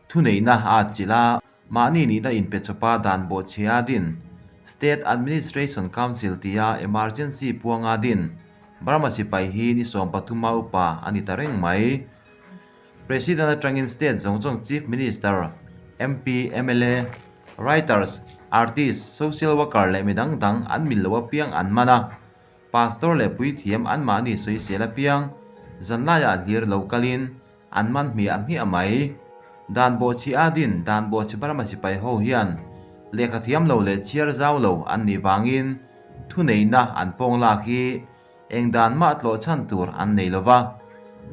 Thuneihna a atchilh a, mahni nihna inpe chawpa dan bawhchhia a din, State Administration Council tia emergency puanga din, Burma sipai hi ni sawmpathuma upa a ni ta reng mai. President atangin state zawng zawng Chief Minister, MP, mla, writers, artist, social worker leh midang dang an mil lo apiang an man a, Pastor leh puithiam anmahni sawisel apiang zanlaiah hlir lo kalin an man hmiah hmiah mai. Dan bawhchhi a din dan bawhchhi Burma sipai ho hian lehkha thiam lo leh chhiar zau lo an nih vangin thuneihna an pawng lak hi eng dan mah tlawh chhan tur an nei lo va,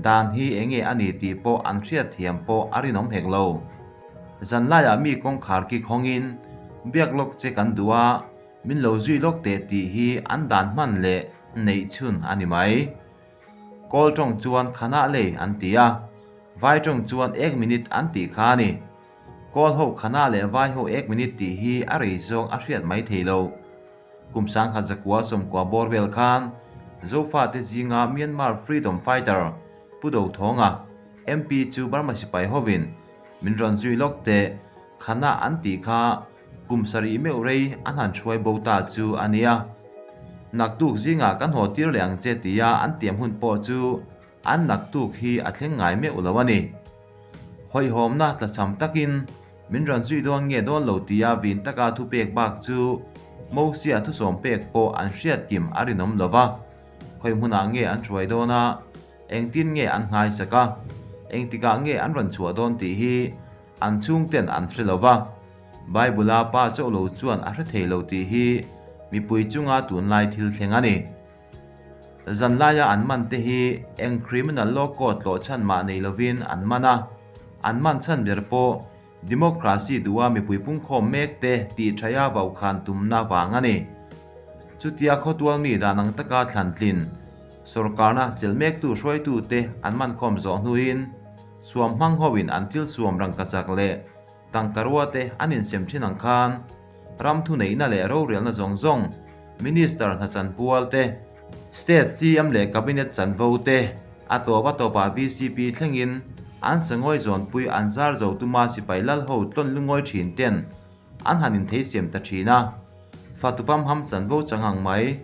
dan hi eng nge a ni tih pawh an hriat thiam pawh a rinawm hek lo. Zanlaiah mi kawngkhar ki khawngin biak lawk che kan duh a, min lo zui lawk teh tih hi an dan hman leh neih chhun a ni mai. Kawl tawng chuan khanah lei an ti a, vai tawng chuan ek minute an tih kha a ni. Kawl ho khanah leh vai ho ek minute tih hi a rei zawng a hriat mai thei lo. Kum sangkhat zakua sawmkua bawr vel khan Zofate zinga Myanmar Freedom Fighter Pu Dothawnga, MP chu Burma sipai hovin min rawn zui lawk teh khanah an tih kha Kum sarih meuh rei an han hruai bo ta chu a nia. Naktuk zingah kan haw tir leh ang che tia an tiam hun pawh chu an naktuk hi a thleng ngai meuh lo a ni. Hawihhawmna tlachham takin min rawn zui dawn nge dawn lo tia vin taka thupek bak chu Mosia thusawm pek pawh an hriat kim a rinawm lo va, khawi hmunah nge an hruai dawn a, engtin nge an nghaisak a, engtikah nge an rawn chhuah dawn tih hi an chhungten an hre lo va. Bible-a pa chauh lo chuan a hre thei lo tih hi mipui chunga tunlai thil thleng a ni. Zanlaia an man te hi eng criminal law court tlawh chhan mah nei lovin an man a, an man chhan ber pawh democracy duha mipui pungkhawm mek te tih thaia vaukhan tumna vang a ni. Chutia khawtual mi dan ang taka thlan tlin sawrkarna chelh mektu hruaitute an man khawm zawh hnuin suam hmang hoin an thil suam rangkachak leh Tangka ruate an insem thin ang khan ram thuneihna leh rorelna zawng zawng, Minister hna chanpual te, State CM leh Cabinet chanvo te, a tawp a tawpah vcp thlengin an sangawi zawnpui an zar zo tuma sipai lal ho tlawn lungawi thin ten an han intheisiam ta thin a. Fatupam ham chanvo chang ang mai,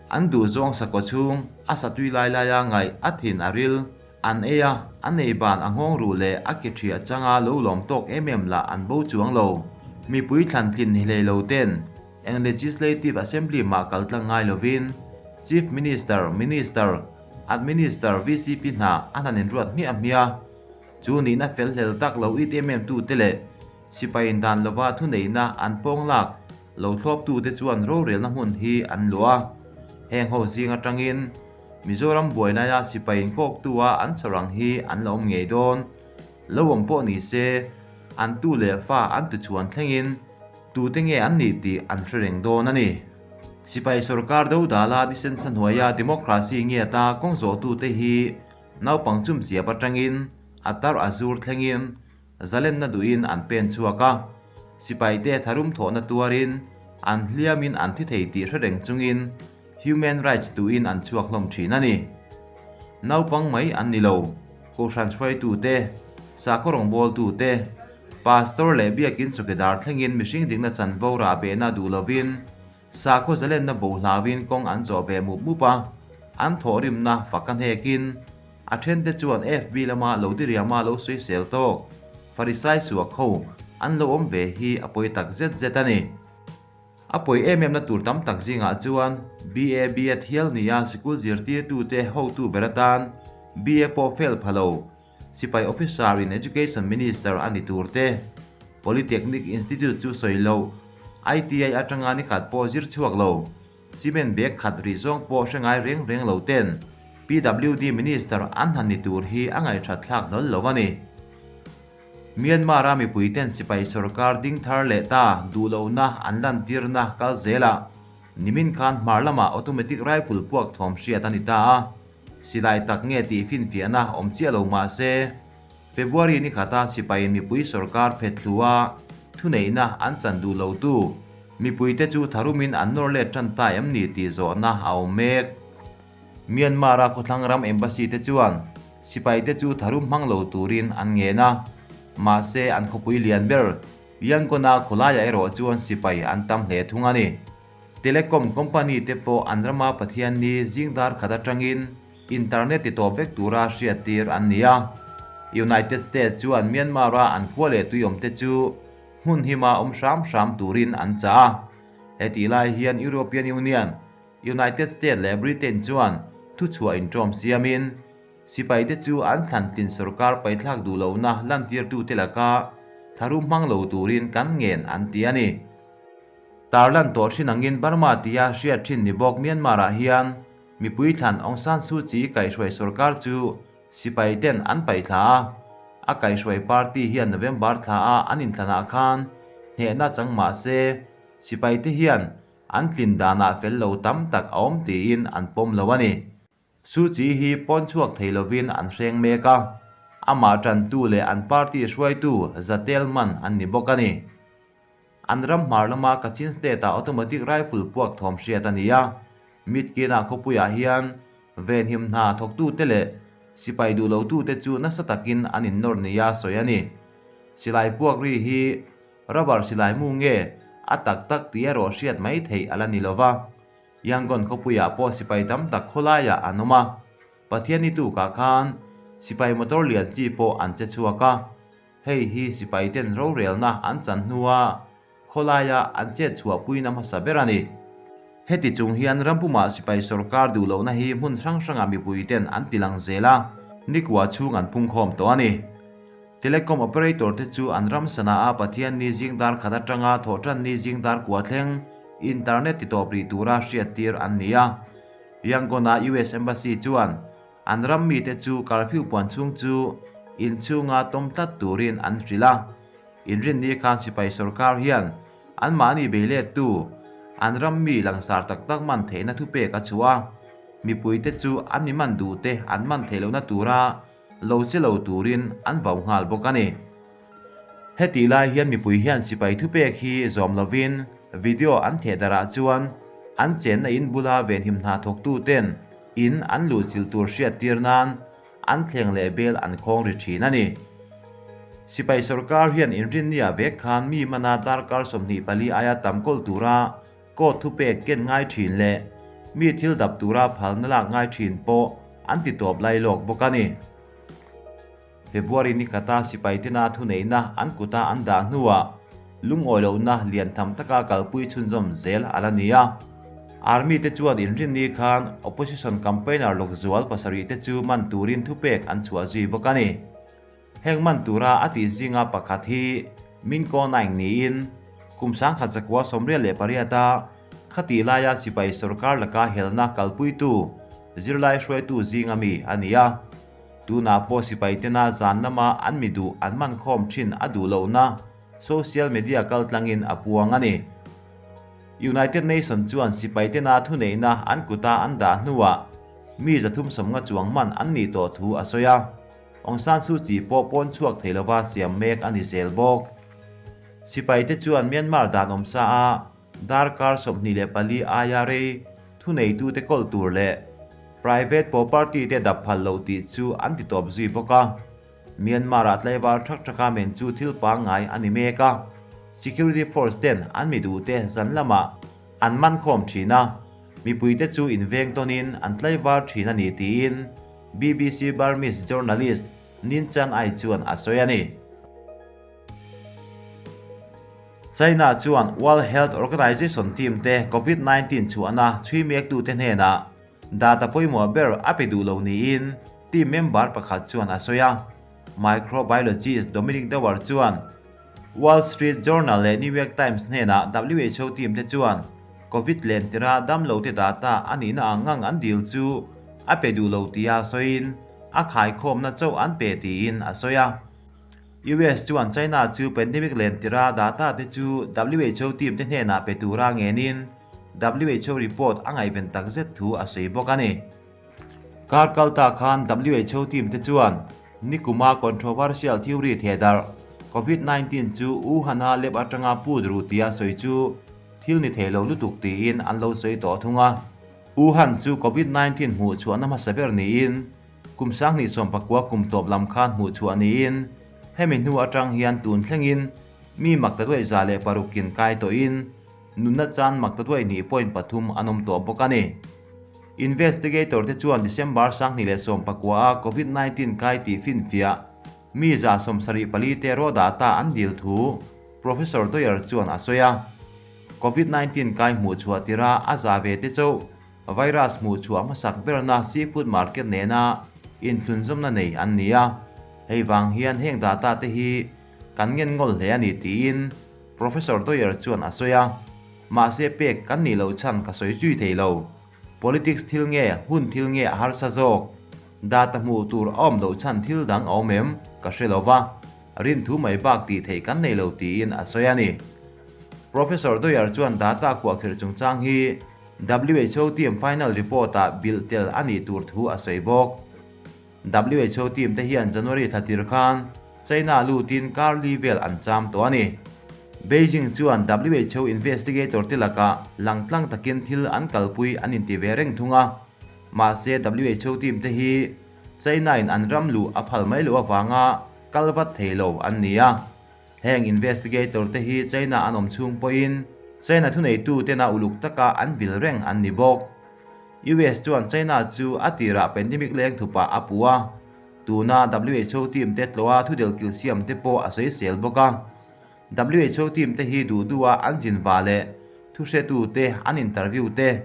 an duh zawng sakawh chhung a satui lai laia ngaih a thin a ril. An ei a, an ei ban a nghawng ruh leh a ke ṭhiah changa lo lawm tawk em em lah an bo chuang lo. Mipui thlan tlin hi hlei lo ten eng Legislative Assembly mah kal tlang ngai lovin Chief Minister, Minister, Administer, vcp hna an han inruat hmiah hmiah. Chu nihna fel hlel tak lo it em em tute leh sipai indan lova thuneihna an pawng lak lo thlawptute chuan rorelna hmun hi an luah a. Heng ho zing atangin Mizoram buainaia sipai inkawktu a an chhawr ang hi an la awm ngei dawn. Lo awm pawh ni se, an tu leh fa an tuchhuan thlengin tute nge an nih tih an hre reng dawn a ni. Sipai sorkar dodala nisensa hnuaia democracy ngiata kawng zawhtute hi naupang chumchiap atangin a tar a zur thlengin zalenna duhin an pen chhuak a, sipaite tharum thawhna tuarin an hliamin an thi thei tih hre reng chungin Human rights tuin an chhuak hlawm thin a ni. Naupang mai an ni lo, Kohhran hruaitute, sakhaw rawngbawltute, Pastor leh biakin chawkidar thlengin mihring dikna chanvo rah behna duh lovin sakhaw zalenna bo hlauin kawng an zawh ve mup mup a, an thawhrimna fak a hnekin a thente chuan FB lama lo diriama lo sawisel tawk Farisai suak ho an lo awm ve hi a pawi tak zet zet a ni. A pawi em emna tur tam tak zingah chuan BA B.Ed hial nia sikul zirtirtute hotu ber atan BA pawh fail pha lo, sipai officer in Education Minister a ni tur te, Polytechnic Institute chu sawi loh, ITI atanga ni khat pawh zir chhuak lo, cement bag khat rih zawng pawh hre ngai reng reng lo ten PWD Minister an han ni tur hi a ngaihṭhat thlak hlawl lo a ni. Myanmar-a mipuiten sipai sorkar ding thar leh ta duh lohna an lantirna kal zelah nimin khan hmar lamah automatic rifle puak thawm hriat a ni ta a, silai tak nge tih finfiahna awm chiah lo mah se, February ni khata sipaiin mipui sorkar phet thlua thuneihna an chan duh lotu mipuite chu tharumin an nawr let tan ta em ni tih zawhna a awm mek. Myanmar-a khawthlang ram embassy te chuan sipaite chu tharum hmang lo turin an ngen a. Mahse an khawpui lian ber Yangon-a khawlaiah erawh chuan sipai an tam hle thung a ni. Telecom company te pawh an rama Pathianni zing dar khat atangin internet ti tawp vek tura hriattir an ni a. United States chuan Myanmar-a an khua leh tui awmte chu hmun hima awm hram hram turin an chah a. Hetih lai hian European Union, United States leh Britain chuan thuchhuah inṭawm siamin sipaite chu an thlantlin sorkar paithlak duh lohna lantirtute laka tharum hmang lo turin kan ngen an ti a ni. Tarlan tawh thin angin Burma tia hriat thin ni bawk Myanmar-ah hian mipui thlan Aung San Suu Kyi kaihhruai sorkar chu sipaiten an paihthla a, a kaihhruai party hian November thla-a an inthlanah khan hnehna chang mah se sipaite hian an tlin danah fel lo tam tak a awm tiin an pawm lo a ni. Suu Kyi hi pawn chhuak thei lovin an hreng mek a, amah tantu leh an party hruaitu Zatel man an ni bawk a ni. An ram hmar lama Kachin State-ah automatic rifle puak thawm hriat a ni a, Mitkinah khawpuiah hian venhim hna thawktute leh sipai duh lotute chu nasa takin an innawr nia sawi a ni. Silai puak ri hi rubber silai mu nge a tak tak tih erawh hriat mai theih a la ni lova. Yangon khawpuiah pawh sipai tam tak khawlaiah an awm a, Pathian ni tukah khan sipai motor lian chi pawh an che chhuak a, hei hi sipai ten rorelna an chan hnua khawlaia an chet chhuahpuina hmasa ber a ni. Heti chung hian rampumah sipai sorkar duh lohna hi hmun hrang hrangah mipui ten an ti lang zel a, nikua chhung an phungkhawm tawh a ni. Telecom operator te chu an ram sana a Pathian ni zing dar khat atanga thawhtan ni zing dar kua thleng internet ti tawp rih tura hriattir an ni a. Yangon-a US Embassy chuan an ram mite chu curfew puan chhung chu inchhunga tawm tlat turin an hrilh a. Inrinni khan sipai sorkar hian anmahni beilettu an ram mi langsar tak tak man theihna thupek a chhuah a. Mipuite chu an mi man duhte an man theih lohna tura lo che lo turin an vau nghal bawk a ni. Hetih lai hian mipui hian sipai thupek hi zawm lovin video an theh darah chuan an chenna in bula venhim hna thawktu ten in an luhchilh tur hriat tir nan an thleng leh bel an khawng ri thin a ni. Sipai sorkar hian inrinnia vek khan mi mana darkar 24 aia tam kawl tura Court thupek ken ngai thin leh mi thil dap tura phalna lak ngai thin pawh an ti tawp lai lawk bawk a ni. February ni khata sipai tena thuneihna an kuta an dah hnuah lungawi lohna lian tham taka kalpui chhunzawm zel a la ni a. Army te chuan inrinni khan opposition campaigner lawkzual pasarih te chu man turin thupek an chhuah zui bawk a ni. Heng man tura a tih zinga pakhat hi Min Ko Naing niin kum 1998-a khatih laia sipai sorkar laka helna kalpuitu zirlai hruaitu zinga mi a ni a. Tunah pawh sipai tena zan lama an mi duh an man khawm thin a duh lohna social media kaltlangin a puang a ni. United Nations chuan sipai tena thuneihna an kuta an dah hnuah mi 350 chuang man an nih tawh thu a sawi a. Aung San Suu Kyi pawh pawn chhuak thei lova siam mek a ni zel bawk. Sipai te chuan Myanmar dan awm sa a darkar 24 aia rei thuneitute kawl tur leh private property te dap phal loh tih chu an ti tawp zui bawk a. Myanmar-ah tlaivar thak thaka men chu thil pangngai a ni mek a, security force ten an mi duhte zan lamah an man khawm thin a, mipuite chu inveng tawnin an tlaivar thin a ni tiin BBC Burmese journalist Nin Chan Ai chuan a sawi a ni. China chuan World Health Organization team te Covid-19 chhuahna chhui mektute hnenah data pawimawh ber a pe duh lo niin team member pakhat chuan a sawi a. Microbiologist Dominic Dewar chuan Wall Street Journal leh New York Times hnenah WHO team te chuan Covid len tira damlo te data a nihna ang ang an dil chu a pe duh lo tia sawiin a khaikhawmna chauh an pe tiin a sawi a. US chuan China chu pandemic len tira data te chu WHO team te hnenah pe tura ngenin WHO report a ngaihven takzet thu a sawi bawk a ni. Kar kalta khan WHO team te chuan nikuma controversial theory thehdarh Covid-19 chu Wuhan-a lab atanga put ru tia sawi chu thil ni thei lo lutuk tiin an lo sawi tawh thung a. Wuhan chu Covid-19 hmuh chhuahna hmasa ber niin kum 2019 kum tawp lam khan hmuh chhuah niin Hemi hnu atang hian tun thlengin mi maktaduai 106 in kai tawhin nunna chan maktaduai 2.3 an awm tawh bawk a ni. Investigator te chuan December 2019 a COVID-19 kai tih finfiah mi 174 te raw data an dil thu Professor Doyer chuan a sawi a. COVID-19 kai hmuh chhuah tira a za ve te chauh virus hmuh chhuah hmasak berna seafood market nena inthlunzawmna nei an ni a. Hei vang hian heng data te hi kan ngen ngol hle ani tiin Professor Doyer chuan a sawi a. Mahse pek kan ni lo chan ka sawi zui thei lo. Politics thil nge hun thil nge a harsa zawk data hmuh tur a awm lo chan thil dang a awm em ka hre lova rin thu mai bak tih theih kan nei lo tiin a sawi a ni. Professor Doyer chuan data khuah khirh chungchang hi WHO team final report ah bil tel ani tur thu a sawi bawk. WHO team te hian January thlatir khan China lutin kar li vel an cham tawh a ni. Beijing chuan WHO investigator te laka langtlang takin thil an kalpui an inti ve reng thung a. Mahse WHO team te hi China in an ram lu a phal mai lo awanga kalvat theilo an ni a. Heng investigator te hi China an awm chung pawhin China thunei tu tena uluk taka an vil reng an ni bawk. US chuan China chu a tira pandemic leng thupa a pua. Tuna WHO team te tloa thudel kil siam te pawh a sawi sel bawk a. WHO team te hi du dua an zin wa le thu hre tu te an interview te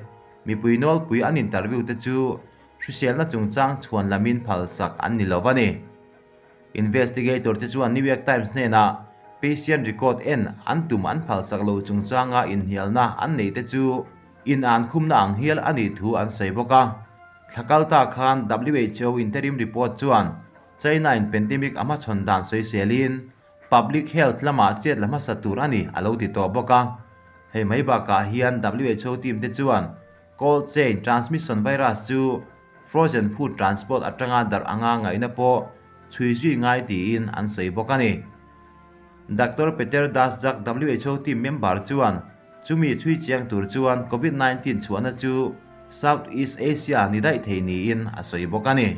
mipui nawl pui an interview te chu hriselna chungchang chuan lamin phal sak an ni lo ani. Investigator te chuan New York Times hnena patient record en an tum an phal sak lo chungchanga inhnialna an nei te chu in an khumna ang hial ani thu an sawi bawk a. Thlakalta khan WHO interim report chuan China in pandemic ama chhon dan sawi selin public health lama chet lama satur ani alo ti tawh bawk a. Hei mai bakah hian WHO team te chuan cold chain transmission virus chu frozen food transport atanga dar anga ngaina pawh chui zui ngai tiin an sawi bawk a ni. Dr. Peter Daszak WHO team member chuan chumi chui chiang tur chuan COVID-19 chuana chu Southeast Asia ni dai thei niin a sawi bawk a ni.